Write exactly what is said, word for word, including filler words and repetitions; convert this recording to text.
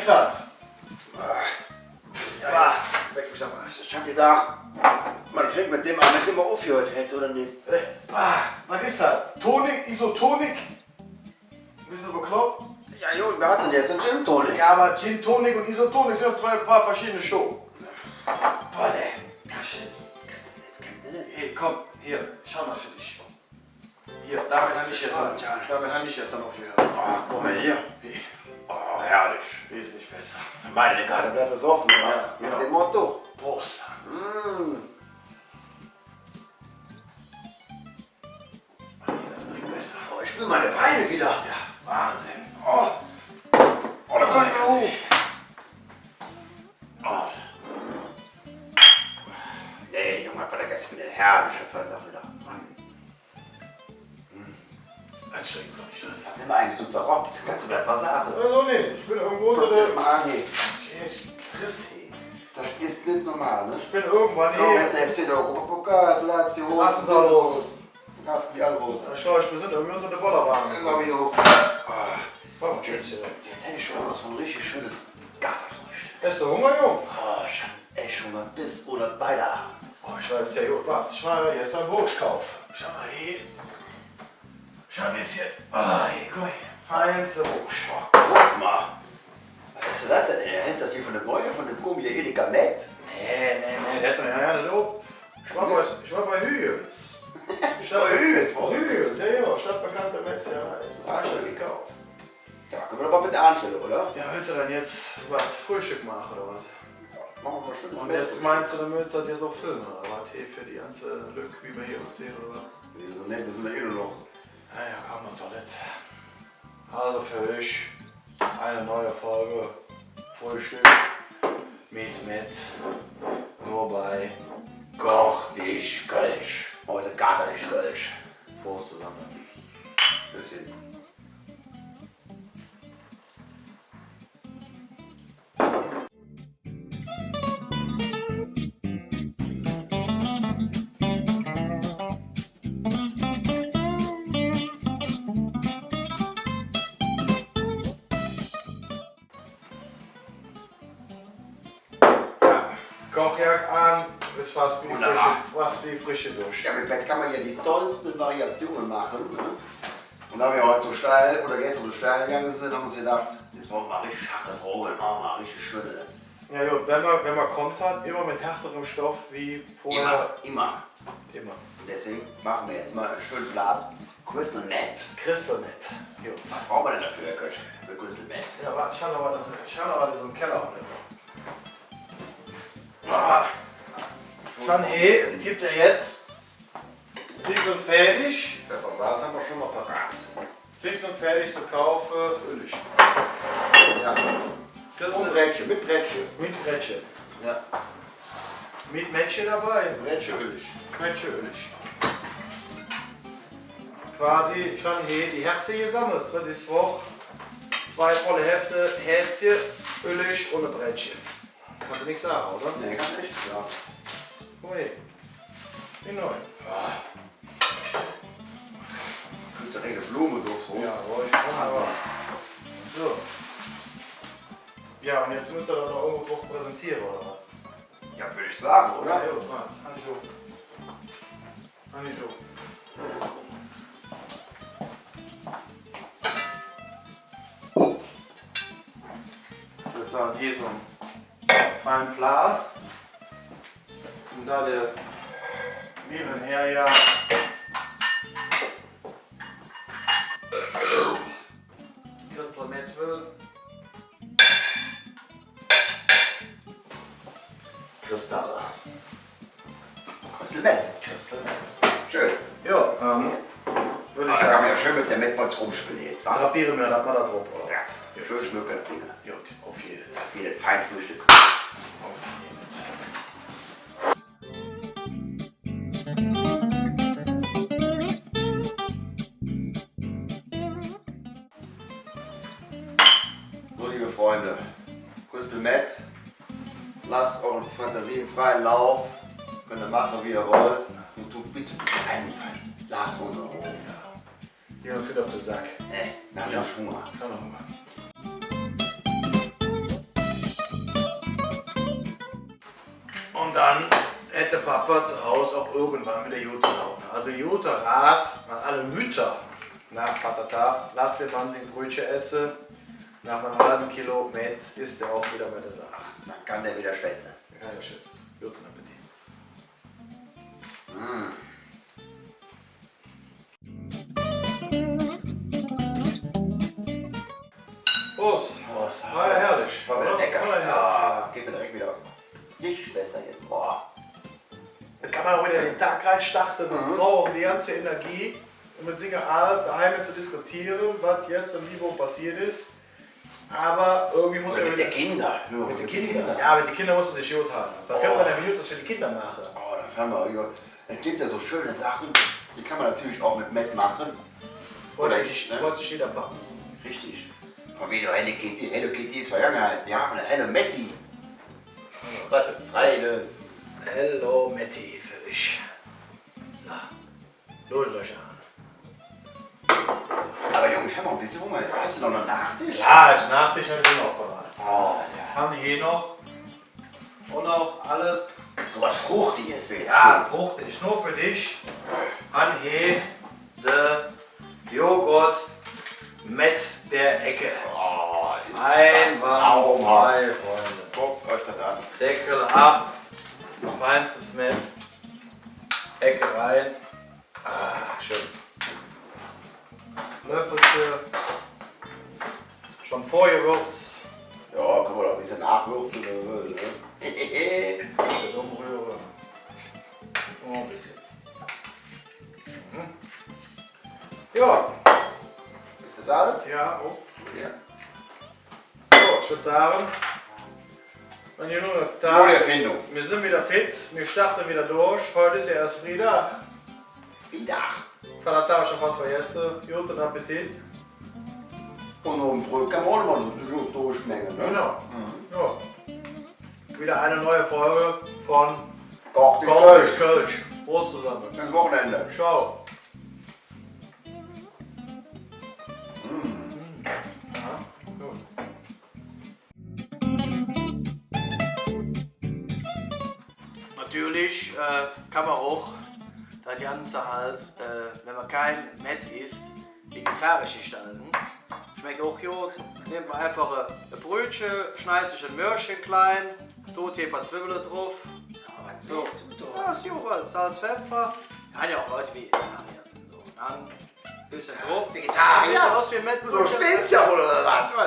Dat. Ah. Ah, leck mich am Arsch. Ich han gedaach, mer fängk met däm aan, met däm mer opgeheut hät, oder nit? Äh, bah, wat es dat? Tonic, Isotonic? Bes do beklopp? Jo, jo, mer hatte jetz ene Gin Tonic. Jo, ävver Gin Tonic un Isotonic sin zwei paar verschiedene Schoh. Boah, ne. Kann ich nit, kann ich nit. Hey, kumm, hee, schau ens för dich. Hee, domet han ich gester, domet han ich gester opgeheut. Ah, kumm ens hee. Hee. Oh, herrlich. Wesentlich besser. Mer meint, de Kater bliev besoffe, ne? Jo, genau. Noh däm Motto. Prost. Mm. Hee, dat drickt besser. Oh, ich spür ming Bein widder. Jo, Wahnsinn. Oh. Oh, do kann ich widder huh. Oh. Nä, Jung, wat wor dat gester widder? Herrliche Feierdag widder. Mann. Hm. Anstrengend fand ich dat. Wat sin mer eigentlich su zerroppt? Kanns do mer dat ens sage? Weiß ich nit. Ich ben irgendwo unter der Mann, ey. Shit, Chris, ey. Dat es nit normal, ne? Ich ben irgendwann hee. Kaum hät der F C der Europapokal, Lazio, Rasse se all los. Rasse die all los. Jo, ich gläuv, ich ben irgendwie unter der Bollerwaage. Jo, gläuv ich och. Ah. Jetz, jetz hätt ich schon Lust op su e richtig schönes Katerfröhstöck. Häs do Hunger, Jung? Oh, ich han ech Hunger bes unger beide Aache. Oh, ich weiß, jo god. Wart, ich wor jo gester Woosch kaufe. Schau ens hee. Schau ens hee. Ah, hee, guck ens hee. Feinste Woosch. Oh, guck ens. Wat es dann dat dann, ey? Es dat hee vun der Neue, vun däm Kombi Edeka Medd? Nä, nä, nä, dä hät doch jo, jo, nit op. Ich wor bei, ich wor bei Hügels. Bei Hügels, wat? Hügels, jo, jo, stadtbekannte Metzgerei. Ah, schön. Hab ich gekauf. Jo, künne mer dat ens bald aanstelle, oder? Jo, wells do dann jetz wat, Fröhstöck maache, oder wat? Jo, maache mer schön. Un jetz meins do, dann wells do dat jetz och filme, oder wat? Hee, för die ganze Lück, wie mer hee ussinn, oder wat? Mer sin, nä, mer sin jo eh nor noch. Jo, jo, kumm, wat soll dat? Also för üch en neue Folg Fröhstöck met Medd, nor bei Koch dich Kölsch. Hügg Kater dich Kölsch. Prost zesamme. Tschüssi. Jo, Kochjack aan, es fass wie, wunderbar, frösche, fass wie frösche Dösch. Jo, met Medd kann mer jo de dollste Variatione maache, ne? Un do mer hügg su steil, oder gester su steil gegange sin, han mer uns gedaach, jetz bruche mer richtig harte Droge, maache mer richtig schöne. Jo, jo, wann mer, wann mer Kont hät, immer met härterem Stoff wie vörher. Immer, immer. Immer. Un deswäge maache mer jetz ens e schön Plaat Crystal Meth. Crystal Meth. God. Wat bruche mer dann doför, Herr Köch, för Crystal Meth? Jo, wart, ich han noch jet, ich han noch jet em Keller. Ah. Schon, hey, gitt et jetz. Fix un fäädig. Peffer, Salz han mer schon ens parat. Fix un fäädig ze kaufe, Öllig. Jo. Dat un Brettche, met Brettche. Met Brettche. Jo. Met Brettche dobei. Brettche Öllig. Brettche Öllig. Quasi schon hee de Hätze gesammelt, wat es, wor zwei volle Hefte Hätzche, Öllig un e Brettche. Kanns do nix sage, oder? Nä, kanns ech nix sage. Ui. Wie neu. Ah. Kütt direk en Blume drop erus. Jo, woll ich schon, ävver su. Jo, un jetz muss mer dat noch irgendwo drop präsentiere, oder wat? Jo, wööd ich sage, oder? Jo, jo, wart. Kann ich och. Kann ich och. Ich wööd sage, hee su en fein Plaat. Un do dä Mehl her, jo. Crystal Meth well. Kristall. Crystal Meth. Crystal Meth. Schön. Jo, ähm, wööd ich sage. Ah, do kann mer jo schön met der Methbolz erömspille jetz, wa? Drapeere mer dat ens do drop, oder? Jo, schön schmöcke, dat Ding. God, op jede Fall. Op jede Fall, fein Fröhstöck. Op jede Fall. So, leev Fründe, Crystal Meth, loot üür Fantasie freie Lauf, künnt ehr maache, wie ehr wollt, nor dot bitte, bitte ene Gefallen: Loot uns en Rauh. Geiht uns nit op der Sack. Nä, mer han jo Hunger. Mer han Hunger. Dann hätt der Papa zo Hus och irgendwann widder gode Laun. Alsu, gode Rod an alle Mütter noh Vatterdag: Loot dä Mann sing Brüdche esse. Noh enem halve Kilo Mett es dä och widder bei der Saach. Dann kann dä widder schwätze. Dann kann dä schwätze. Gode Appetit. Mm. Pross. Pross. Wor jo herrlich, oder? Wor widder lecker. Wor jo herrlich, jo. Geiht mer direk widder richtig besser jetz. Boah. Do kann mer och widder en der Dag erenstarte. Mhm. Mer bruch och die ganze Energie, öm met singer Aal doheim ze diskutiere, wat gester wie wo passeet es. Ävver irgendwie muss mer met de Kinder. Jo, met de Kinder. Jo, met de Kinder muss mer sich god halde. Wat künnt mer dann Godes för de Kinder maache? Oh, do fällt mer, jo, et gitt jo su schön Saache, die kann mer natörlich och met Mett maache. Oder nit, ne? Freut sich jeder Panz. Richtig. Vun wäge Hello Kitty. Hello Kitty es Vergangenheit. Mer han Hello Metti. Wat för Freides. Hello Metti för üch. Su. Luurt üch an. Ävver Jung, ich han noch e bessche Hunger. Häs do noch ene Nohdesch? Jo, ene Nohdesch han ich noch parat. Oh, jo. Han hee noch. Un och alles. Su jet Fruchtiges wör jetz schön. Jo, fruchtig. Nor för dich. Han hee der Joghurt met der Ecke. Oh, es dat traumhaff, Fründe. Guckt üch dat aan. Deckel av. Feinstes Mett. Ecke eren. Ah, schön. Löffelche. Schon vörgewürz. Jo, kann mer och e bessche nohwürze, wann mer well, ne? Bessche ömröhre. Oh, e bessche. Mhm. Jo. Bessche Salz? Jo, och. Jo. Su, ich wööd sage, mer han hee noch ene Dag. Gode Erfindung. Mer sin widder fit, mer starte widder durch. Hügg es jo eets Friedag. Friedag. Vatterdag schon fass vergesse. Gode Appetit. Un noch e Brötche kann mer och noch ens su god durchmenge, ne? Genau. Mhm. Jo. Widder en neue Folg vun Koch dich Kölsch. Pross zosamme. Schönes Wochenende. Ciao. Mm. Jo, god. Natörlich, äh, kann mer och dat Ganze halt, äh, wann mer kei Mett iss, vegetarisch gestalte. Schmeck och god. Nimmp mer einfach e, e Brötche, schneid sich e Möhrche klein, dot hee e paar Zwiwwele drop. Su, wat meins do do? Jo, es jo wat. Salz, Peffer. Kann jo och Lück Vegetarier sin, su. Dann bessche drop. Vegetarier? Süht us wie Mettbrötche. Su Spinzcher oder wat? Jo,